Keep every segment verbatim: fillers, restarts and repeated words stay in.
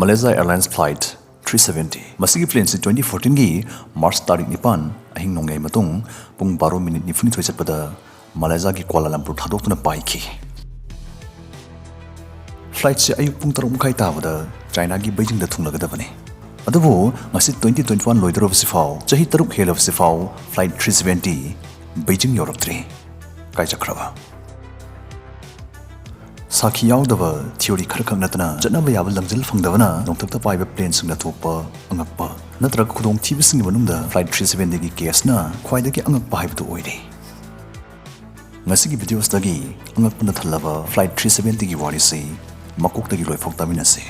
Malaysia Airlines Flight three seventy꯫ ꯃꯁꯤꯒꯤ ꯄ꯭ꯂꯦꯟꯁꯤ twenty fourteenꯒꯤ March ꯇꯥꯔꯤꯛ ꯅꯤꯄꯥꯟ ꯑꯍꯤꯡ ꯅꯣꯡꯌꯥꯏ ꯃꯇꯨꯡ ꯄꯨꯡ ꯕꯥꯔꯣ ꯃꯤꯅꯤꯠ ꯅꯤꯐꯨꯅꯤꯊꯣꯏ ꯆꯠꯄꯗ ꯃꯥꯂꯦꯁꯤꯌꯥꯒꯤ ꯀ꯭ꯋꯥꯂꯥꯂꯝꯄꯨꯔ ꯊꯥꯗꯣꯛꯇꯨꯅ ꯄꯥꯏꯈꯤ꯫ ꯐ꯭ꯂꯥꯏꯠꯁꯤ ꯑꯌꯨꯛ ꯄꯨꯡ ꯇꯔꯨꯛ ꯃꯈꯥꯏ ꯇꯥꯕꯗ ꯆꯥꯏꯅꯥꯒꯤ ꯕꯩꯖꯤꯡꯗ ꯊꯨꯡꯂꯒꯗꯕꯅꯤ꯫ ꯑꯗꯨꯕꯨ ꯉꯁꯤ twenty twenty one ꯂꯣꯏꯗꯧꯔꯕꯁꯤꯐꯥꯎ, ꯆꯍꯤ ꯇꯔꯨꯛ ꯍꯦꯜꯂꯕꯁꯤꯐꯥꯎ Flight three seventy ꯕꯩꯖꯤꯡ ꯌꯧꯔꯛꯇ꯭ꯔꯤ꯫ ꯀꯥꯏ ꯆꯠꯈ꯭ꯔꯕ? ꯁꯥꯈꯤ ꯌꯥꯎꯗꯕ ꯊꯤꯑꯣꯔꯤ ꯈꯔꯈꯛ ꯅꯠꯇꯅ ꯆꯠꯅꯕ ꯌꯥꯕ ꯂꯪꯖꯦꯜ ꯐꯪꯗꯕꯅ ꯅꯣꯡꯊꯛꯇ ꯄꯥꯏꯕ ꯄ꯭ꯂꯦꯟꯁꯤꯡꯗ ꯊꯣꯛꯄ ꯑꯉꯛꯄ ꯅꯠꯇ꯭ꯔꯒ ꯈꯨꯗꯣꯡꯊꯤꯕꯁꯤꯡꯒꯤ ꯃꯅꯨꯡꯗ Flight three seventyꯒꯤ ꯀꯦꯁꯅ ꯈ꯭ꯋꯥꯏꯗꯒꯤ ꯑꯉꯛꯄ ꯍꯥꯏꯕꯗꯨ ꯑꯣꯏꯔꯤ꯫ ꯉꯁꯤꯒꯤ ꯚꯤꯗꯤꯑꯣꯁꯤꯗꯒꯤ ꯑꯉꯛꯄꯅ ꯊꯜꯂꯕ Flight three seventyꯒꯤ ꯋꯥꯔꯤꯁꯤ ꯃꯀꯣꯛꯇꯒꯤ ꯂꯣꯏꯐꯥꯎ ꯇꯥꯃꯤꯟꯅꯁꯤ꯫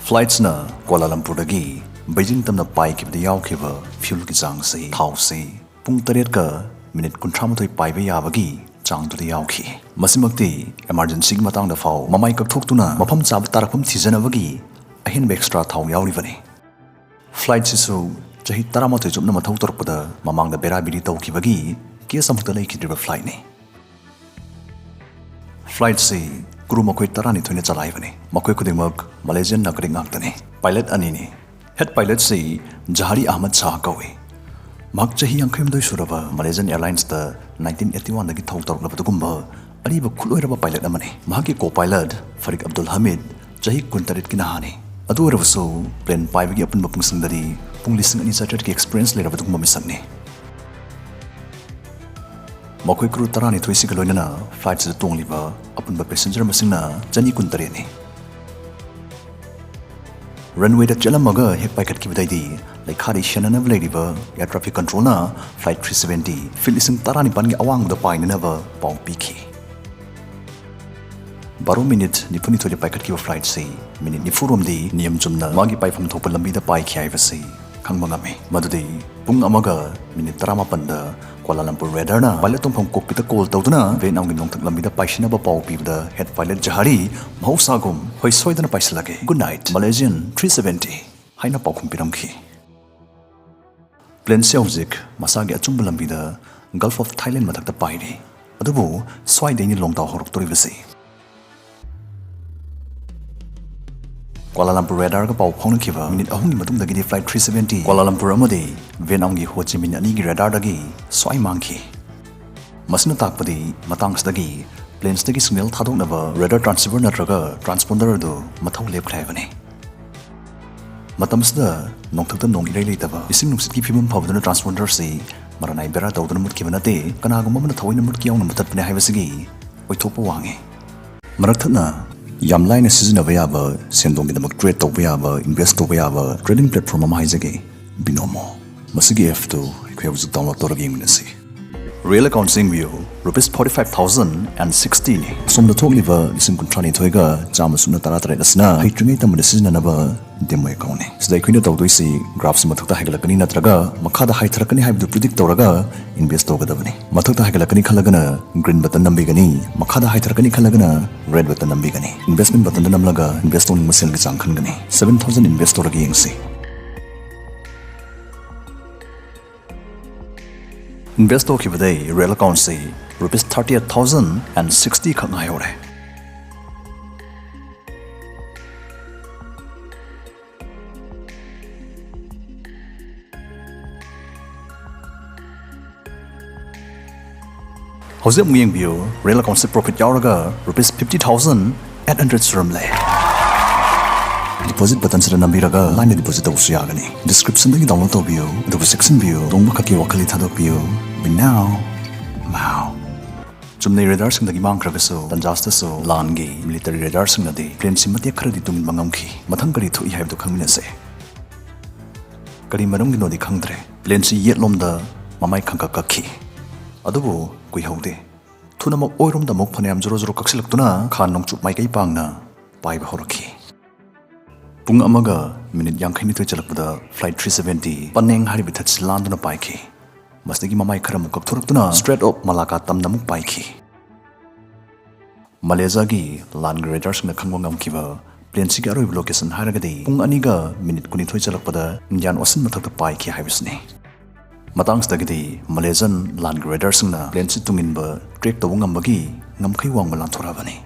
ꯐ꯭ꯂꯥꯏꯠꯁꯅ ꯀ꯭ꯋꯥꯂꯥꯂꯝꯄꯨꯔꯗꯒꯤ ꯕꯩꯖꯤꯡ ꯇꯝꯅ ꯄꯥꯏꯈꯤꯕꯗ ꯌꯥꯎꯈꯤꯕ ꯐ꯭ꯌꯨꯜꯒꯤ ꯆꯥꯡꯁꯤ, ꯊꯥꯎꯁꯤ ꯄꯨꯡ ꯇꯔꯦꯠꯀ ꯃꯤꯅꯤꯠ ꯀꯨꯟꯊ꯭ꯔꯥ ꯃꯥꯊꯣꯏ ꯄꯥꯏꯕ ꯌꯥꯕꯒꯤ ꯆꯥꯡꯗꯨꯗ ꯌꯥꯎꯈꯤ꯫ ꯃꯁꯤꯃꯛꯇꯤ ꯏꯃꯥꯔꯖꯦꯟꯁꯤꯒꯤ ꯃꯇꯥꯡꯗ ꯐꯥꯎ ꯃꯃꯥꯏ ꯀꯛꯊꯣꯛꯇꯨꯅ ꯃꯐꯝ ꯆꯥꯕ ꯇꯥꯔꯛꯐꯝ ꯊꯤꯖꯅꯕꯒꯤ ꯑꯍꯦꯟꯕ ꯑꯦꯛꯁꯇ꯭ꯔꯥ ꯊꯥꯎ ꯌꯥꯎꯔꯤꯕꯅꯤ꯫ ꯐ꯭ꯂꯥꯏꯠꯁꯤꯁꯨ ꯆꯍꯤ ꯇꯔꯥꯃꯥꯊꯣꯏ ꯆꯨꯞꯅ ꯃꯊꯧ ꯇꯧꯔꯛꯄꯗ ꯃꯃꯥꯡꯗ ꯕꯦꯔꯥ ꯕꯤꯔꯤ ꯇꯧꯈꯤꯕꯒꯤ ꯀꯦꯁ ꯑꯃꯨꯛꯇ ꯂꯩꯈꯤꯗ꯭ꯔꯤꯕ ꯐ꯭ꯂꯥꯏꯠꯅꯤ꯫ ꯐ꯭ꯂꯥꯏꯠꯁꯤ ꯀ꯭ꯔꯨ ꯃꯈꯣꯏ ꯇꯔꯥꯅꯤꯊꯣꯏꯅ ꯆꯂꯥꯏꯕꯅꯤ꯫ ꯃꯈꯣꯏ ꯈꯨꯗꯤꯡꯃꯛ ꯃꯂꯦꯁꯤꯌꯥꯟ ꯅꯥꯒꯔꯤꯛ ꯉꯥꯛꯇꯅꯤ꯫ ꯄꯥꯏꯂꯠ ꯑꯅꯤꯅꯤ꯫ ꯍꯦꯗ ꯄꯥꯏꯂꯠꯁꯤ ꯖꯍꯥꯔꯤ ꯑꯍꯃꯗ ꯁꯥꯍ ꯀꯧꯏ꯫ ꯃꯍꯥꯛ ꯆꯍꯤ ꯌꯥꯡꯈꯩꯍꯨꯝꯗꯣꯏ ꯁꯨꯔꯕ ꯃꯂꯦꯁꯤꯌꯥꯟ ꯑꯦꯌꯔꯂꯥꯏꯟꯁꯇ nineteen eighty oneꯗꯒꯤ ꯊꯧ ꯇꯧꯔꯛꯂꯕ ꯑꯗꯨꯒꯨꯝꯕ ꯑꯔꯤꯕ ꯈꯨꯠꯂꯣꯏꯔꯕ ꯄꯥꯏꯂꯠ ꯑꯃꯅꯤ꯫ ꯃꯍꯥꯛꯀꯤ ꯀꯣ ꯄꯥꯏꯂꯠ ꯐꯔꯤꯛ ꯑꯕꯗꯨꯜ ꯍꯃꯤꯗ ꯆꯍꯤ ꯀꯨꯟꯇꯔꯦꯠꯀꯤ ꯅꯍꯥꯅꯤ꯫ ꯑꯗꯨ ꯑꯣꯏꯔꯕꯁꯨ ꯄ꯭ꯂꯦꯟ ꯄꯥꯏꯕꯒꯤ ꯑꯄꯨꯟꯕ ꯄꯨꯡꯁꯤꯡꯗꯗꯤ ꯄꯨꯡ ꯂꯤꯁꯤꯡ ꯑꯅꯤ ꯆꯥꯇ꯭ꯔꯦꯠꯀꯤ ꯑꯦꯛꯁꯄꯤꯔꯤꯌꯦꯟꯁ ꯂꯩꯔꯕ ꯑꯗꯨꯒꯨꯝꯕ ꯃꯤꯁꯛꯅꯤ꯫ ꯃꯈꯣꯏ ꯀ꯭ꯔꯨ ꯇꯔꯥꯅꯤꯊꯣꯏꯁꯤꯒ ꯂꯣꯏꯅꯅ ꯐ꯭ꯂꯥꯏꯠꯁꯤꯗ ꯇꯣꯡꯂꯤꯕ ꯑꯄꯨꯟꯕ ꯄꯦꯁꯦꯟꯖꯔ ꯃꯁꯤꯡꯅ ꯆꯅꯤ ꯀꯨꯟꯇꯔꯦꯠꯅꯤ꯫ ꯔꯟꯋꯦꯗ ꯆꯦꯜꯂꯝꯃꯒ ꯍꯦꯛ ꯄꯥꯏꯈꯠꯈꯤꯕꯗꯩꯗꯤ ꯂꯩꯈꯥꯗꯩ ꯁꯦꯟꯅꯅꯕ ꯂꯩꯔꯤꯕ ꯑꯦꯌꯔ ꯇ꯭ꯔꯥꯐꯤꯛ ꯀꯟꯇ꯭ꯔꯣꯜꯅ ꯐ꯭ꯂꯥꯏꯠ ꯊ꯭ꯔꯤ ꯁꯚꯦꯟꯇꯤ ꯐꯤꯠ ꯂꯤꯁꯤꯡ ꯇꯔꯥꯅꯤꯄꯥꯟꯒꯤ ꯑꯋꯥꯡꯕꯗ ꯄꯥꯏꯅꯅꯕ ꯄꯥꯎ ꯄꯤꯈꯤ꯫ ꯕꯥꯔꯣ ꯃꯤꯅꯤꯠ ꯅꯤꯐꯨꯅꯤꯊꯣꯏꯗ ꯄꯥꯏꯈꯠꯈꯤꯕ ꯐ꯭ꯂꯥꯏꯠꯁꯤ ꯃꯤꯅꯤꯠ ꯅꯤꯐꯨꯔꯣꯝꯗꯤ ꯅꯤꯌꯝ ꯆꯨꯝꯅ ꯃꯥꯒꯤ ꯄꯥꯏꯐꯝ ꯊꯣꯛꯄ ꯂꯝꯕꯤꯗ ꯄꯥꯏꯈꯤ ꯍꯥꯏꯕꯁꯤ ꯈꯪꯕ ꯉꯝꯃꯤ꯫ ꯃꯗꯨꯗꯤ ꯄꯨꯡ ꯑꯃꯒ ꯃꯤꯅꯤꯠ ꯇꯔꯥꯃꯥꯄꯟꯗ ꯀ꯭ꯋꯥꯂꯥꯂꯝꯄꯨꯔ ꯔꯦꯗꯥꯔꯅ ꯄꯥꯏꯂꯠ ꯇꯣꯡꯐꯝ ꯀꯣꯛꯄꯤꯠꯇ ꯀꯣꯜ ꯇꯧꯗꯨꯅ ꯚꯤꯌꯦꯠꯅꯥꯝꯒꯤ ꯅꯣꯡꯊꯛ ꯂꯝꯕꯤꯗ ꯄꯥꯏꯁꯤꯟꯅꯕ ꯄꯥꯎ ꯄꯤꯕꯗ ꯍꯦꯗ ꯄꯥꯏꯂꯠ ꯖꯍꯥꯔꯤ ꯃꯍꯧꯁꯥꯒꯨꯝ "ꯍꯣꯏ, ꯁꯣꯏꯗꯅ ꯄꯥꯏꯁꯤꯜꯂꯒꯦ, good night Malaysian three seventy" ꯍꯥꯏꯅ ꯄꯥꯎꯈꯨꯝ ꯄꯤꯔꯝꯈꯤ꯫ ꯄ꯭ꯂꯦꯟꯁꯦ ꯍꯧꯖꯤꯛ ꯃꯁꯥꯒꯤ ꯑꯆꯨꯝꯕ ꯂꯝꯕꯤꯗ Gulf of Thailand ꯃꯊꯛꯇ ꯄꯥꯏꯔꯤ꯫ ꯑꯗꯨꯕꯨ ꯁ꯭ꯋꯥꯏꯗꯩꯅꯤ ꯂꯣꯡꯗꯥꯎ ꯍꯧꯔꯛꯇꯣꯔꯤꯕꯁꯤ꯫ ꯀ꯭ꯋꯥꯂꯥꯂꯝꯄꯨꯔ ꯔꯦꯗꯥꯔꯒ ꯄꯥꯎ ꯐꯥꯎꯅꯈꯤꯕ ꯃꯤꯅꯤꯠ ꯑꯍꯨꯝꯒꯤ ꯃꯇꯨꯡꯗꯒꯤꯗꯤ ꯐ꯭ꯂꯥꯏꯠ ꯊ꯭ꯔꯤ ꯁꯕꯦꯟꯇꯤ ꯀ꯭ꯋꯥꯂꯥꯂꯝꯄꯨꯔ ꯑꯃꯗꯤ ꯚꯤꯌꯦꯠꯅꯥꯝꯒꯤ ꯍꯣ ꯆꯤ ꯃꯤꯟ ꯑꯅꯤꯒꯤ ꯔꯦꯗꯥꯔꯗꯒꯤ ꯁ꯭ꯋꯥꯏ ꯃꯥꯡꯈꯤ꯫ ꯃꯁꯤꯅ ꯇꯥꯛꯄꯗꯤ ꯃꯇꯥꯡꯁꯤꯗꯒꯤ ꯄ꯭ꯂꯦꯟꯁꯤꯗꯒꯤ ꯁꯤꯒꯅꯦꯜ ꯊꯥꯗꯣꯛꯅꯕ ꯔꯦꯗꯥꯔ ꯇ꯭ꯔꯥꯟꯁꯤꯚꯔ ꯅꯠꯇ꯭ꯔꯒ ꯇ꯭ꯔꯥꯟꯁꯄꯣꯟꯗꯔ ꯑꯗꯨ ꯃꯊꯧ ꯂꯦꯞꯈ꯭ꯔꯦ ꯍꯥꯏꯕꯅꯤ꯫ ꯃꯇꯝꯁꯤꯗ ꯅꯣꯡꯊꯛꯇ ꯅꯣꯡ ꯏꯔꯩ ꯂꯩꯇꯕ, ꯏꯁꯤꯡ ꯅꯨꯡꯁꯤꯠꯀꯤ ꯐꯤꯕꯝ ꯐꯕꯗꯨꯅ ꯇ꯭ꯔꯥꯟꯁꯄꯣꯟꯗꯔꯁꯤ ꯃꯔꯅꯥꯏ ꯕꯦꯔꯥ ꯇꯧꯗꯨꯅ ꯃꯨꯠꯈꯤꯕ ꯅꯠꯇꯦ, ꯀꯅꯥꯒꯨꯝꯕ ꯑꯃꯅ ꯊꯑꯣꯏꯅ ꯃꯨꯠꯀꯦ ꯌꯥꯎꯅ ꯃꯨꯊꯠꯄꯅꯦ ꯍꯥꯏꯕꯁꯤꯒꯤ ꯑꯣꯏꯊꯣꯛꯄ ꯋꯥꯡꯉꯤ꯫ ꯃꯔꯛ ꯊꯠꯅ ꯌꯥꯝ ꯂꯥꯏꯅ ꯁꯤꯖꯤꯟꯅꯕ ꯌꯥꯕ ꯁꯦꯟꯗꯣꯡꯒꯤꯗꯃꯛ ꯇ꯭ꯔꯦꯗ ꯇꯧꯕ ꯌꯥꯕ, ꯏꯟꯚꯦꯁ ꯇꯧꯕ ꯌꯥꯕ ꯇ꯭ꯔꯦꯗꯤꯡ ꯄ꯭ꯂꯦꯠꯐꯣꯔꯝ ꯑꯃ ꯍꯥꯏꯖꯒꯦ, ꯕꯤꯅꯣꯃꯣ꯫ ꯃꯁꯤꯒꯤ ꯑꯦꯞꯇꯨ ꯑꯩꯈꯣꯏ ꯍꯧꯖꯤꯛ ꯗꯥꯎꯟꯂꯣꯗ ꯇꯧꯔꯒ ꯌꯦꯡꯃꯤꯟꯅꯁꯤ꯫ ꯔꯤꯌꯦꯜ ꯑꯦꯀꯥꯎꯟꯠ ꯌꯦꯡꯕꯤꯌꯨ, rupees forty five thousand and ꯁꯤꯛꯁꯇꯤꯅꯤ꯫ ꯑꯁꯣꯝꯗ ꯊꯣꯛꯂꯤꯕ ꯂꯤꯁꯤꯡ ꯀꯨꯟꯊ꯭ꯔꯥꯅꯤꯊꯣꯏꯒ ꯆꯥꯝꯃ ꯁꯨꯞꯅ ꯇꯔꯥꯇꯔꯦꯠ ꯑꯁꯤꯅ ꯍꯩꯇ꯭ꯔꯤꯉꯩ ꯇꯝꯕꯗ ꯁꯤꯖꯤꯟꯅꯅꯕ ꯗꯦꯃꯣ ꯑꯦꯀꯥꯎꯟꯠꯅꯤ꯫ ꯁꯤꯗ ꯑꯩꯈꯣꯏꯅ ꯇꯧꯗꯣꯏꯁꯤ ꯒ꯭ꯔꯥꯐꯁꯤ ꯃꯊꯛꯇ ꯍꯥꯏꯒꯠꯂꯛꯀꯅꯤ ꯅꯠꯇ꯭ꯔꯒ ꯃꯈꯥꯗ ꯍꯥꯏꯊꯔꯛꯀꯅꯤ ꯍꯥꯏꯕꯗꯨ ꯄ꯭ꯔꯤꯗꯤꯛ ꯇꯧꯔꯒ ꯏꯟꯚꯦꯁ ꯇꯧꯒꯗꯕꯅꯤ꯫ ꯃꯊꯛꯇ ꯍꯥꯏꯒꯠꯂꯛꯀꯅꯤ ꯈꯜꯂꯒꯅ ꯒ꯭ꯔꯤꯟ ꯕꯇꯟ ꯅꯝꯕꯤꯒꯅꯤ, ꯃꯈꯥꯗ ꯍꯥꯏꯊꯔꯛꯀꯅꯤ ꯈꯜꯂꯒꯅ ꯔꯦꯗ ꯕꯇꯟ ꯅꯝꯕꯤꯒꯅꯤ꯫ ꯏꯟꯚꯦꯁꯃꯦꯟꯠ ꯕꯇꯟꯗ ꯅꯝꯂꯒ ꯏꯟꯚꯦꯁ ꯇꯧꯅꯤꯡꯕ ꯁꯦꯜꯒꯤ ꯆꯥꯡ ꯈꯟꯒꯅꯤ꯫ ꯁꯕꯦꯟ ꯊꯥꯎꯖꯟ ꯏꯟꯚꯦꯁ ꯇꯧꯔꯒ ꯌꯦꯡꯁꯤ꯫ ꯏꯟꯚꯦꯁ ꯇꯧꯈꯤꯕꯗꯩ ꯔꯤꯌꯦꯜ ꯑꯦꯀꯥꯎꯟꯠꯁꯤ rupees thirty eight thousand and sixty ꯈꯛ ꯉꯥꯏꯍꯧꯔꯦ꯫ ꯍꯧꯖꯤꯛ ꯑꯃꯨꯛ ꯌꯦꯡꯕꯤꯌꯨ, ꯔꯤꯌꯦꯜ ꯑꯦꯀꯥꯎꯟꯠꯁꯤ ꯄ꯭ꯔꯣꯐꯤꯠ ꯌꯥꯎꯔꯒ rupees fifty thousand eight hundred ꯁꯨꯔꯝꯂꯦ꯫ ꯗꯤꯄꯣꯖꯤꯠ ꯕꯇꯟꯁꯤꯗ ꯅꯝꯕꯤꯔꯒ ꯂꯥꯏꯅ ꯗꯤꯄꯣꯖꯤꯠ ꯇꯧꯕꯁꯨ ꯌꯥꯒꯅꯤ꯫ ꯗꯤꯁꯀ꯭ꯔꯤꯞꯁꯟꯗꯒꯤ ꯗꯥꯎꯟꯂꯣꯗ ꯇꯧꯕꯤꯌꯨ, ꯑꯗꯨꯒ ꯆꯦꯛꯁꯤꯟꯕꯤꯌꯨ, ꯇꯣꯡꯕ ꯈꯛꯀꯤ ꯋꯥꯈꯜꯗꯤ ꯊꯥꯗꯣꯛꯄꯤꯌꯨ꯫ ꯕꯤꯅꯥꯎ ꯃꯥꯎ꯫ ꯆꯨꯝꯅꯩ ꯔꯦꯗꯥꯔꯁꯤꯡꯗꯒꯤ ꯃꯥꯡꯈ꯭ꯔꯒꯁꯨ, ꯇꯟꯖꯥꯁꯤꯗꯁꯨ ꯂꯥꯟꯒꯤ ꯃꯤꯂꯤꯇꯔꯤ ꯔꯦꯗꯥꯔꯁꯤꯡꯅꯗꯤ ꯄ꯭ꯂꯦꯟꯁꯤ ꯃꯇꯦꯛ ꯈꯔꯗꯤ ꯇꯨꯡꯏꯟꯕ ꯉꯝꯈꯤ꯫ ꯃꯊꯪ ꯀꯔꯤ ꯊꯣꯛꯏ ꯍꯥꯏꯕꯗꯨ ꯈꯪꯃꯤꯟꯅꯁꯦ꯫ ꯀꯔꯤ ꯃꯔꯝꯒꯤꯅꯣꯗꯤ ꯈꯪꯗ꯭ꯔꯦ, ꯄ꯭ꯂꯦꯟꯁꯤ ꯌꯦꯠꯂꯣꯝꯗ ꯃꯃꯥꯏ ꯈꯪꯀꯛ ꯀꯛꯈꯤ꯫ ꯑꯗꯨꯕꯨ ꯀꯨꯏꯍꯧꯗꯦ꯫ ꯊꯨꯅꯃꯛ ꯑꯣꯏꯔꯣꯝꯗ ꯑꯃꯨꯛ ꯐꯅꯌꯥꯝ ꯖꯣꯔꯣ ꯖꯣꯔꯣ ꯀꯛꯁꯤꯜꯂꯛꯇꯨꯅ ꯈꯥ ꯅꯣꯡꯆꯨꯞ ꯃꯥꯏꯀꯩ ꯄꯥꯡꯅ ꯄꯥꯏꯕ ꯍꯧꯔꯛꯈꯤ꯫ ꯄꯨꯡ ꯑꯃꯒ ꯃꯤꯅꯤꯠ ꯌꯥꯡꯈꯩꯅꯤꯊꯣꯏ ꯆꯠꯂꯛꯄꯗ ꯐ꯭ꯂꯥꯏꯠ ꯊ꯭ꯔꯤ ꯁꯕꯦꯟꯇꯤ ꯄꯅꯦꯡ ꯍꯥꯏꯔꯤꯕ ꯏꯊꯠꯁꯤ ꯂꯥꯟꯗꯨꯅ ꯄꯥꯏꯈꯤ꯫ ꯃꯁꯤꯗꯒꯤ ꯃꯃꯥꯏ ꯈꯔ ꯑꯃꯨꯛ ꯀꯛꯊꯣꯔꯛꯇꯨꯅ ꯁ꯭ꯇ꯭ꯔꯦꯠ ꯑꯣꯐ ꯃꯂꯥꯀꯥ ꯇꯝꯅ ꯑꯃꯨꯛ ꯄꯥꯏꯈꯤ꯫ ꯃꯂꯦꯖꯤꯌꯥꯒꯤ ꯂꯥꯟꯒꯤ ꯔꯦꯗꯥꯔꯁꯤꯡꯅ ꯈꯪꯕ ꯉꯝꯈꯤꯕ ꯄ꯭ꯂꯦꯟꯁꯤꯒꯤ ꯑꯔꯣꯏꯕ ꯂꯣꯀꯦꯁꯟ ꯍꯥꯏꯔꯒꯗꯤ ꯄꯨꯡ ꯑꯅꯤꯒ ꯃꯤꯅꯤꯠ ꯀꯨꯟꯅꯤꯊꯣꯏ ꯆꯠꯂꯛꯄꯗ ꯏꯟꯗꯤꯌꯥꯟ ꯑꯣꯁꯟ ꯃꯊꯛꯇ ꯄꯥꯏꯈꯤ ꯍꯥꯏꯕꯁꯤꯅꯤ꯫ ꯃꯇꯥꯡꯁꯤꯗꯒꯤꯗꯤ ꯃꯂꯦꯖꯤꯌꯥꯟ ꯂꯥꯟꯒꯤ ꯔꯦꯗꯥꯔꯁꯤꯡꯅ ꯄ꯭ꯂꯦꯟꯁꯤ ꯇꯨꯡꯏꯟꯕ ꯇ꯭ꯔꯦꯛ ꯇꯧꯕ ꯉꯝꯕꯒꯤ ꯉꯝꯈꯩ ꯋꯥꯡꯕ ꯂꯥꯟꯊꯣꯔꯛꯑꯕꯅꯤ꯫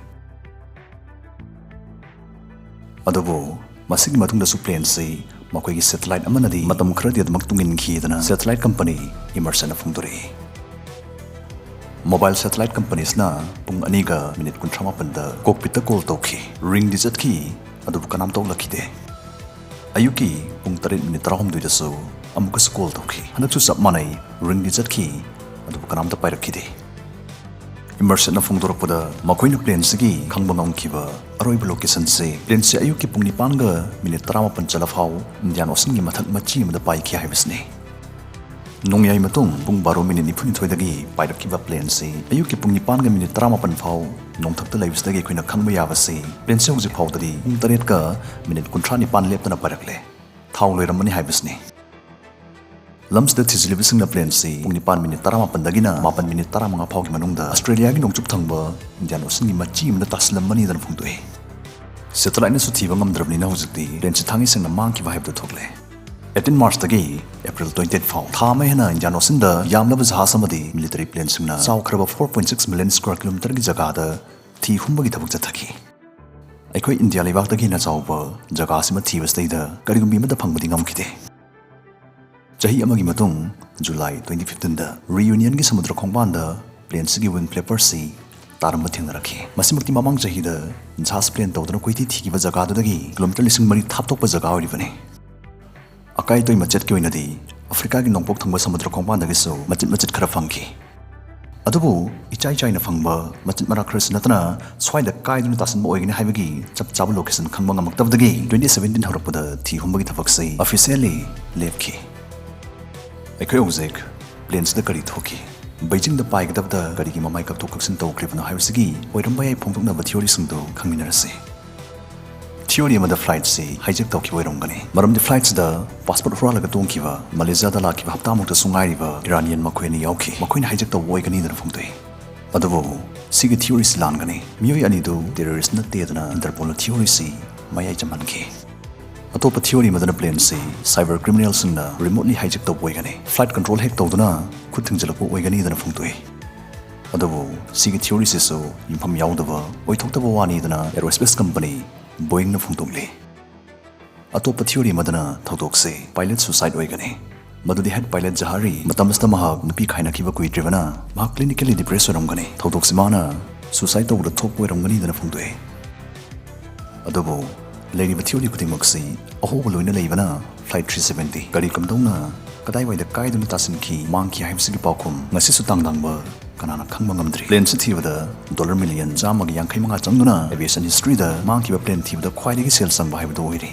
ꯑꯗꯨꯕꯨ ꯃꯁꯤꯒꯤ ꯃꯇꯨꯡꯗꯁꯨ planeꯁꯤ ꯃꯈꯣꯏꯒꯤ satellite ꯑꯃꯅꯗꯤ ꯃꯇꯝ ꯈꯔꯗꯤ ꯑꯗꯨꯃꯛ ꯇꯨꯡꯏꯟꯈꯤꯗꯅ satellite company Inmarsatꯅ ꯐꯣꯡꯗꯣꯔꯛꯏ꯫ Mobile satellite companyꯁꯤꯅ ꯄꯨꯡ ꯑꯅꯤꯒ ꯃꯤꯅꯤꯠ ꯀꯨꯟꯊ꯭ꯔꯥ ꯃꯥꯄꯟꯗ cockpitꯇ call ꯇꯧꯈꯤ꯫ Ringꯗꯤ ꯆꯠꯈꯤ, ꯑꯗꯨꯕꯨ ꯀꯅꯥꯝꯇ ꯎꯠꯂꯛꯈꯤꯗꯦ꯫ ꯑꯌꯨꯛꯀꯤ ꯄꯨꯡ ꯇꯔꯦꯠ ꯃꯤꯅꯤꯠ ꯇꯔꯥꯍꯨꯝꯗꯣꯏꯗꯁꯨ ꯑꯃꯨꯛꯀꯁꯨ call ꯇꯧꯈꯤ꯫ ꯍꯟꯗꯛꯁꯨ ꯆꯞ ꯃꯥꯟꯅꯩ, ringꯗꯤ ꯆꯠꯈꯤ, ꯑꯗꯨꯕꯨ ꯀꯅꯥꯝꯇ ꯄꯥꯏꯔꯛꯈꯤꯗꯦ꯫ Inmarsatꯅ ꯐꯣꯡꯗꯣꯔꯛꯄꯗ ꯃꯈꯣꯏꯅ planeꯁꯤꯒꯤ ꯈꯪꯕ ꯉꯝꯈꯤꯕ ꯑꯔꯣꯏꯕ locationꯁꯦ planeꯁꯤ ꯑꯌꯨꯛꯀꯤ ꯄꯨꯡ ꯅꯤꯄꯥꯟꯒ ꯃꯤꯅꯤꯠ ꯇꯔꯥꯃꯥꯄꯟ ꯆꯠꯂꯐꯥꯎ Indian Oceanꯒꯤ ꯃꯊꯛ ꯃꯆꯤ ꯑꯃꯗ ꯄꯥꯏꯈꯤ ꯍꯥꯏꯕꯁꯤꯅꯤ꯫ ꯅꯣꯡꯌꯥꯏ ꯃꯇꯨꯡ ꯄꯨꯡ ꯕꯥꯔꯣ ꯃꯤꯅꯤꯠ ꯅꯤꯐꯨꯅꯤꯊꯣꯏꯗꯒꯤ ꯄꯥꯏꯔꯛꯈꯤꯕ planeꯁꯤ ꯑꯌꯨꯛꯀꯤ ꯄꯨꯡ ꯅꯤꯄꯥꯟꯒ ꯃꯤꯅꯤꯠ ꯇꯔꯥꯃꯥꯄꯟ ꯐꯥꯎ ꯅꯣꯡꯊꯛꯇ ꯂꯩꯕꯁꯤꯗꯒꯤ ꯑꯩꯈꯣꯏꯅ ꯈꯪꯕ ꯌꯥꯕꯁꯤ planeꯁꯤ ꯍꯧꯖꯤꯛ ꯐꯥꯎꯗꯗꯤ ꯄꯨꯡ ꯇꯔꯦꯠꯀ ꯃꯤꯅꯤꯠ ꯀꯨꯟꯊ꯭ꯔꯥ ꯅꯤꯄꯥꯟ ꯂꯦꯞꯇꯅ ꯄꯥꯏꯔꯛꯂꯦ꯫ ꯊꯥꯎ ꯂꯣꯏꯔꯝꯃꯅꯤ ꯍꯥꯏꯕꯁꯤꯅꯤ꯫ ꯂꯝꯁꯤꯗ ꯊꯤꯖꯤꯜꯂꯤꯕꯁꯤꯡꯅ planeꯁꯤ ꯄꯨꯡ ꯅꯤꯄꯥꯟ ꯃꯤꯅꯤꯠ ꯇꯔꯥꯃꯥꯄꯟꯗꯒꯤꯅ ꯃꯥꯄꯟ ꯃꯤꯅꯤꯠ ꯇꯔꯥꯃꯉꯥ ꯐꯥꯎꯒꯤ ꯃꯅꯨꯡꯗ Australiaꯒꯤ ꯅꯣꯡꯆꯨꯞ ꯊꯪꯕ Indian Oceanꯒꯤ ꯃꯆꯤ ꯑꯃꯗ ꯇꯥꯁꯤꯜꯂꯝꯃꯅꯤꯗꯅ ꯐꯣꯡꯗꯣꯛꯏ꯫ Satelliteꯅꯁꯨ ꯊꯤꯕ ꯉꯝꯗ꯭ꯔꯕꯅꯤꯅ ꯍꯧꯖꯤꯛꯇꯤ planeꯁꯤ ꯊꯥꯡꯉꯩ ꯁꯦꯡꯅ ꯃꯥꯡꯈꯤꯕ ꯍꯥꯏꯕꯗꯨ ꯊꯣꯛꯂꯦ꯫ Eighteen Marchꯇꯒꯤ April twenty ꯐꯥꯎ ꯊꯥ ꯑꯃ ꯍꯦꯟꯅ Indian Oceanꯗ ꯌꯥꯝꯂꯕ ꯖꯍꯥꯖ ꯑꯃꯗꯤ military planeꯁꯤꯡꯅ ꯆꯥꯎꯈ꯭ꯔꯕ four point six million square kilometerꯒꯤ ꯖꯒꯥꯗ ꯊꯤ ꯍꯨꯝꯕꯒꯤ ꯊꯕꯛ ꯆꯠꯊꯈꯤ꯫ ꯑꯩꯈꯣꯏ ꯏꯟꯗꯤꯌꯥ ꯂꯩꯕꯥꯛꯇꯒꯤ ꯍꯦꯟꯅ ꯆꯥꯎꯕ ꯖꯒꯥ ꯑꯁꯤꯃ ꯊꯤꯕꯁꯤꯗꯩꯗ ꯀꯔꯤꯒꯨꯝꯕꯤ ꯑꯃꯠꯇ ꯐꯪꯕꯗꯤ ꯉꯝꯈꯤꯗꯦ꯫ ꯆꯍꯤ ꯑꯃꯒꯤ ꯃꯇꯨꯡ, July twenty fifteenꯗ Reunionꯒꯤ ꯁꯃꯨꯗ꯭ꯔ ꯈꯣꯡꯕꯥꯟꯗ planeꯁꯤꯒꯤ wing flapperꯁꯤ ꯇꯥꯔꯝꯕ ꯊꯦꯡꯅꯔꯛꯈꯤ꯫ ꯃꯁꯤꯃꯛꯇꯤ ꯃꯃꯥꯡ ꯆꯍꯤꯗ ꯖꯍꯥꯖ plane ꯇꯧꯗꯨꯅ ꯀꯣꯏꯊꯤ ꯊꯤꯈꯤꯕ ꯖꯒꯥꯗꯨꯗꯒꯤ kilometer ꯂꯤꯁꯤꯡ ꯃꯔꯤ ꯊꯥꯞꯇꯣꯛꯄ ꯖꯒꯥ ꯑꯣꯏꯔꯤꯕꯅꯤ꯫ ꯑꯀꯥꯏ ꯑꯇꯣꯏ ꯃꯆꯦꯠꯀꯤ ꯑꯣꯏꯅꯗꯤ ꯑꯐ꯭ꯔꯤꯀꯥꯒꯤ ꯅꯣꯡꯄꯣꯛ ꯊꯪꯕ ꯁꯃꯨꯗ꯭ꯔ ꯈꯣꯡꯕꯥꯟꯗꯒꯤꯁꯨ ꯃꯆꯤꯠ ꯃꯆꯤꯠ ꯈꯔ ꯐꯪꯈꯤ꯫ ꯑꯗꯨꯕꯨ ꯏꯆꯥꯏ ꯆꯥꯏꯅ ꯐꯪꯕ ꯃꯆꯤꯠ ꯃꯔꯥ ꯈꯔꯁꯨ ꯅꯠꯇꯅ ꯁ꯭ꯋꯥꯏꯗ ꯀꯥꯏꯗꯨꯅ ꯇꯥꯁꯤꯟꯕ ꯑꯣꯏꯒꯅꯤ ꯍꯥꯏꯕꯒꯤ ꯆꯞ ꯆꯥꯕ location ꯈꯪꯕ ꯉꯝꯃꯛꯇꯕꯗꯒꯤ twenty seventeen ꯍꯧꯔꯛꯄꯗ ꯊꯤ ꯍꯨꯝꯕꯒꯤ ꯊꯕꯛꯁꯤ officially ꯂꯦꯞꯈꯤ꯫ ꯑꯩꯈꯣꯏ ꯍꯧꯖꯤꯛ planeꯁꯤꯗ ꯀꯔꯤ ꯊꯣꯛꯈꯤ? ꯕꯩꯖꯤꯡꯗ ꯄꯥꯏꯒꯗꯕꯗ ꯀꯔꯤꯒꯤ ꯃꯃꯥꯏ ꯀꯛꯊꯣꯛ ꯀꯛꯁꯤꯟ ꯇꯧꯈ꯭ꯔꯤꯕꯅꯣ ꯍꯥꯏꯕꯁꯤꯒꯤ ꯑꯣꯏꯔꯝꯕ ꯌꯥꯏ ꯐꯣꯡꯗꯣꯛꯅꯕ theoryꯁꯤꯡꯗꯨ ꯈꯪꯃꯤꯟꯅꯔꯁꯤ꯫ Theory ꯑꯃꯗ flightꯁꯤ hijack ꯇꯧꯈꯤꯕ ꯑꯣꯏꯔꯝꯒꯅꯤ꯫ ꯃꯔꯝꯗꯤ flightꯁꯤꯗ passport ꯍꯨꯔꯥꯜꯂꯒ ꯇꯣꯡꯈꯤꯕ, ꯃꯂꯦꯁꯤꯌꯥꯗ ꯂꯥꯛꯈꯤꯕ ꯍꯞꯇꯥꯃꯨꯛꯇꯁꯨ ꯉꯥꯏꯔꯤꯕ Iranian ꯃꯈꯣꯏ ꯑꯅꯤ ꯌꯥꯎꯈꯤ꯫ ꯃꯈꯣꯏꯅ hijack ꯇꯧꯕ ꯑꯣꯏꯒꯅꯤꯗꯅ ꯐꯣꯡꯗꯣꯛꯏ꯫ ꯑꯗꯨꯕꯨ ꯁꯤꯒꯤ theoryꯁꯤ ꯂꯥꯟꯒꯅꯤ꯫ ꯃꯤꯑꯣꯏ ꯑꯅꯤꯗꯨ terrorist ꯅꯠꯇꯦꯗꯅ Interpolꯅ theoryꯁꯤ ꯃꯌꯥꯏ ꯆꯝꯍꯟꯈꯤ꯫ ꯑꯇꯣꯞꯄ theory ꯑꯃꯗꯅ planeꯁꯤ cyber criminalꯁꯤꯡꯅ remotely hijack ꯇꯧꯕ ꯑꯣꯏꯒꯅꯤ꯫ Flight control hack ꯇꯧꯗꯨꯅ ꯈꯨꯠ ꯊꯤꯡꯖꯤꯜꯂꯛꯄ ꯑꯣꯏꯒꯅꯤꯗꯅ ꯐꯣꯡꯗꯣꯛꯏ꯫ ꯑꯗꯨꯕꯨ ꯁꯤꯒꯤ theoryꯁꯤꯁꯨ ꯌꯨꯝꯐꯝ ꯌꯥꯎꯗꯕ ꯑꯣꯏꯊꯣꯛꯇꯕ ꯋꯥꯅꯤꯗꯅ aerospace company Boeingꯅ ꯐꯣꯡꯗꯣꯛꯂꯤ꯫ ꯑꯇꯣꯞꯄ theory ꯑꯃꯗꯅ ꯊꯧꯗꯣꯛꯁꯤ pilot suicide ꯑꯣꯏꯒꯅꯤ꯫ ꯃꯗꯨꯗꯤ head pilot ꯖꯍꯥꯔꯤ ꯃꯇꯝ ꯑꯁꯤꯗ ꯃꯍꯥꯛ ꯅꯨꯄꯤ ꯈꯥꯏꯅꯈꯤꯕ ꯀꯨꯏꯗ꯭ꯔꯤꯕꯅ ꯃꯍꯥꯛ clinically depressed ꯑꯣꯏꯔꯝꯒꯅꯤ꯫ ꯊꯧꯗꯣꯛꯁꯤ ꯃꯥꯅ suicide ꯇꯧꯕꯗ ꯊꯣꯛꯄ ꯑꯣꯏꯔꯝꯒꯅꯤꯗꯅ ꯐꯣꯡꯗꯣꯛꯏ꯫ ꯑꯗꯨꯕꯨ ꯂꯩꯔꯤꯕ theory ꯈꯨꯗꯤꯡꯃꯛꯁꯤ ꯑꯍꯣꯕ ꯂꯣꯏꯅ ꯂꯩꯕꯅ Flight three seventy ꯀꯔꯤ ꯀꯝꯗꯧꯅ ꯀꯗꯥꯏꯋꯥꯏꯗ ꯀꯥꯏꯗꯨꯅ ꯇꯥꯁꯤꯟꯈꯤ, ꯃꯥꯡꯈꯤ ꯍꯥꯏꯕꯁꯤꯒꯤ ꯄꯥꯎꯈꯨꯝ ꯉꯁꯤꯁꯨ ꯇꯥꯡ ꯇꯥꯡꯕ ꯀꯅꯥꯅ ꯈꯪꯕ ꯉꯝꯗ꯭ꯔꯤ꯫ Planeꯁꯤ ꯊꯤꯕꯗ dollar million ꯆꯥꯝꯃꯒ ꯌꯥꯡꯈꯩ ꯃꯉꯥ ꯆꯪꯗꯨꯅ aviation historyꯗ ꯃꯥꯡꯈꯤꯕ plane ꯊꯤꯕꯗ ꯈ꯭ꯋꯥꯏꯗꯒꯤ ꯁꯦꯜ ꯆꯪꯕ ꯍꯥꯏꯕꯗꯨ ꯑꯣꯏꯔꯤ꯫